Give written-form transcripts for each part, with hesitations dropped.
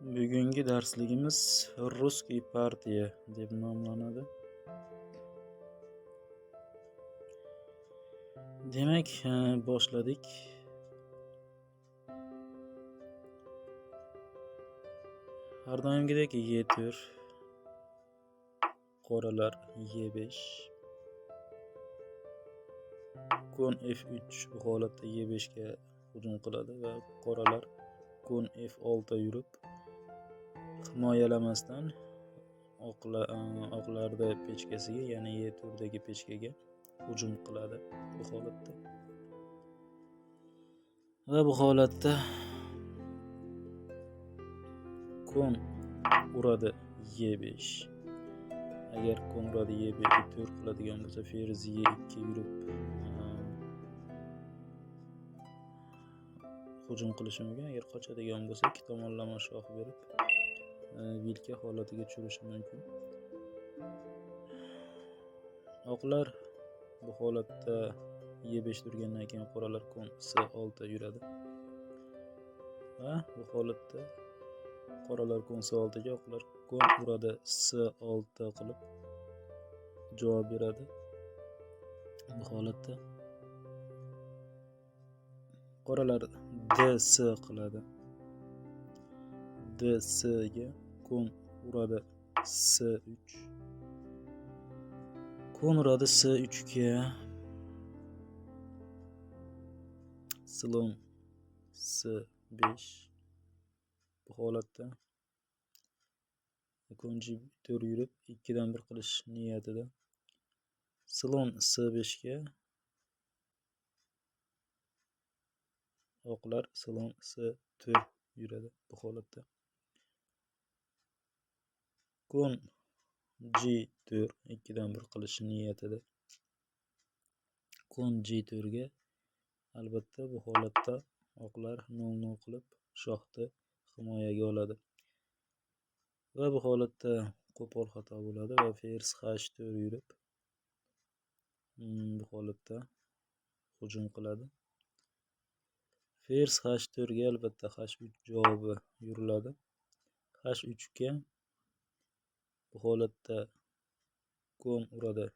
Bugungi darsligimiz "Русский partiya" deb nomlanadi. Demak, boshladik. Har doimgidek E4, qoralar E5, kon F3 bu holatda E5 ga hujum qiladi va qoralar kon F6 yurib himoyalamasdan oqlarda pechkasiga, ya'ni E4 dagi pechkaga hujum qiladi bu holatda. Va bu holatda kon uradi E5. Agar kon uradi E5 4 qiladigan bo'lsa, ferz E2 yurib hujum qilishi mumkin. Agar qochadigan bo'lsa, ikki tomonlama shoh berib vilka holatiga tushirishi mumkin. Oqlar bu holatda E5 turgandan keyin qoralar kon C6 yuradi. Va bu holatda qoralar kon C6 ga, oqlar kon uradi C6 qilib javob beradi. Bu holatda qoralar DC qiladi. DC ga kon uradi C3. Kon uradi C3 ga. Slon C5. Bu holatda kon G4 yurib 2dan 1 qilish niyatida. Slon C5 ga oqlar slon C4 yuradi bu holatda. Kon G4 2dan 1 qilish niyatida. Kon G4 ga albatta bu holatda oqlar 0-0 qilib shohni himoyaga oladi. Va bu holatda qo'pol xato bo'ladi va ferz H4 yurib bu holatda hujum qiladi. Ferz H4 ga albatta H3 javobi yuriladi. H3 ga bu holatda kon uradi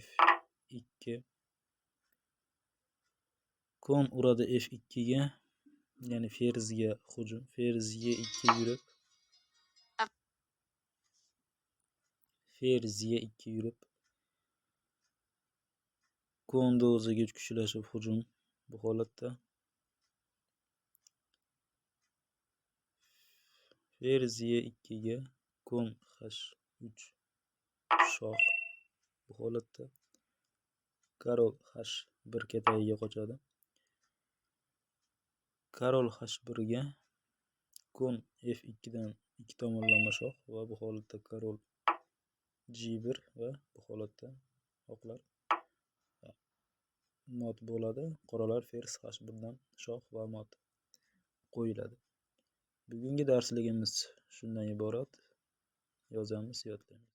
F2. Kon uradi F2 ga, ya'ni ferzga hujum. Ferz E2 yurib, ferz E2 yurib konni o'ziga kuchlashib hujum bu holatda. Ferz E2 ga kon H3 shoh bu holatda. Korol H1 katagiga qochadi. Korol H1 ga kon F2 dan ikki tomonlama shoh va bu holatda korol G1 va bu holatda oqlar mot bo'ladi. Qoralar ferz H1 dan shoh va mot qo'yiladi. Bugungi darsligimiz shundan iborat. Yozamiz, yodlaymiz.